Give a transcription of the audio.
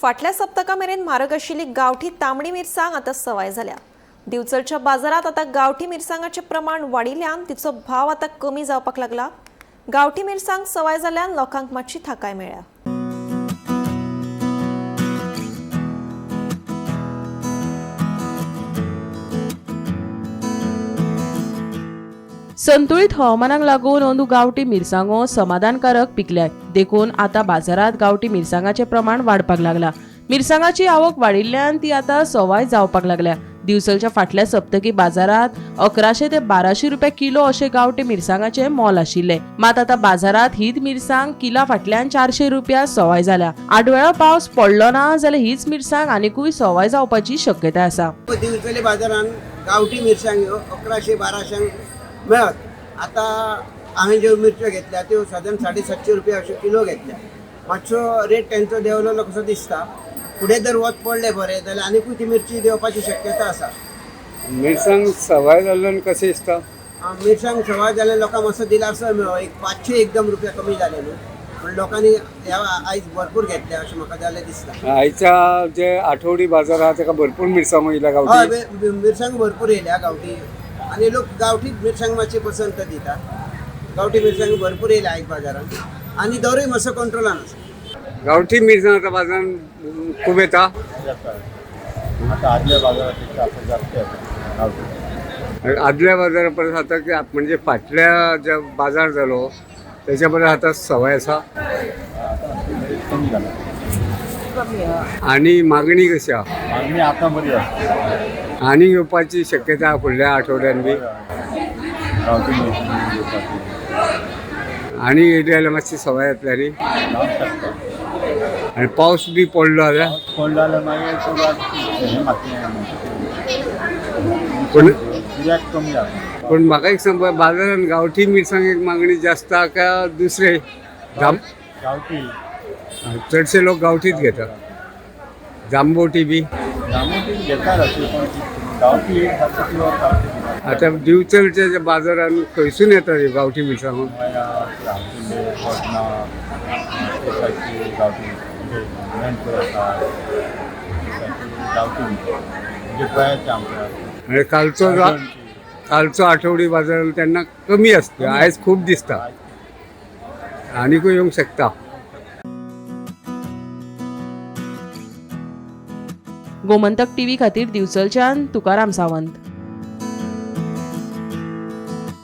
फाटल्या सप्तका मेरेन म्हारग आशिल्ली गांवठी तांबडी मिरसांग आतां सवाय जाल्या. दिवचलच्या बाजारात आतां गांवठी मिरसांगाचें प्रमाण वाडिल्ल्यान तिचो भाव आतां कमी जावपाक लागला. गांवठी मिरसांग सवाय जाल्ल्यान लोकांक मातशी थाकाय मेळ्ळ्या. संतुळीत हवामानाक लागून अंदू गांवठी मिरसांगो समाधानकारक पिकल्यात, देखून आतां बाजारात गांवठी मिरसांगाचें प्रमाण वाडपाक लागला. मिरसांगाची आवक वाडिल्ल्यान ती आतां सवाय जावपाक लागल्या. दिवचलच्या फाटल्या सप्तकी बाजारात 1100 ते 1200 रुपया किलो अशें गांवठी मिरसांगाचें मोल आशिल्लें. मात आतां बाजारात हीच मिरसांग किला फाटल्यान 400 रुपया सवाय जाल्या. आडवेळो पावस पडलो ना जाल्यार हीच मिरसांग आनिकूय सवाय जावपाची शक्यताय आसा. दिवचले बाजारान गांवठी मिरसांग ह्यो 1100 1200 मेळत. आतां हांवें ज्यो मिरच्यो घेतल्या त्यो सादारण 750 रुपया अश्यो किलो घेतल्या. मातसो रेट तेंचो देंवलेलो कसो दिसता. फुडें जर वत पडलें बरें जाल्यार आनिकूय ती मिरची देंवपाची शक्यता आसा. मिरसांग सवाय जाल्ल्यान कशें दिसता? मिरसांग सवाय जाल्यार लोकांक मातसो दिलासो मेळ्ळो. एक 500 एकदम रुपया कमी जाले न्हू, पूण लोकांनी ह्या आयज भरपूर घेतल्या अशें म्हाका जालें दिसता. आयच्या जे आठवडी बाजार आहा तेका भरपूर मिरसांगो येयल्या गांवठी. हय, मिरसांग भरपूर येयल्या गांवठी आनी लोक गांवठीच मिरसांग मातशी पसंत दिता. गांवठी मिरसांग भरपूर येयल्या आयज बाजारान आनी दरूय मातसो कंट्रोलान आसा. गांवठी मिरसांग आतां बाजारान खूब येता. आता आदल्या बाजारापेक्षा आता जास्त येता गावठी. आदल्या बाजारा परस आतां म्हणजे फाटल्या जे बाजार जालो तेच्या परस आतां सवाय आसा. आता रेट कमी झाला. आनी मागणी कशी आहा? मागणी आता बरी आसा. आनी येवपाची शक्यता आहा फुडल्या आठवड्यान बी? गावठी मिरची येवपाची. आनी येयली जाल्यार मातशी सवाय जातली न्ही. जावंक शकता. आनी पावस बी पडलो जाल्यार? पावस पडलो जाल्यार मागीर सुरवात हें मातशें पूण गिऱ्याक कमी जाता. पूण म्हाका एक सांग, बाजारान गांवठी मिरसांगेक मागणी जास्त आहा काय दुसरे? गावठी. चडशे लोक गांवठीच घेतात. जांबोटी बी? जांबोटी घेतात अशी, पण गावठी सारको प्युअर गावठी दिता. आतां दिवचलच्या ज्या बाजारान खंयसून येता ह्यो गांवठी मिरसांगो? हावकिल्ले, वडना ते सायडची गावठी, म्हणजे मेणपूर आसा ते सायडची गावठी मिरची, म्हणजे गोंयाचे आमच्या. आणि कालचो आठवडी बाजार त्यांना कमी असते, आयज खूब दिसता. आनीकूय येवंक शकता. गोमंतक टीव्ही खातीर दिवचलच्यान तुकाराम सावंत.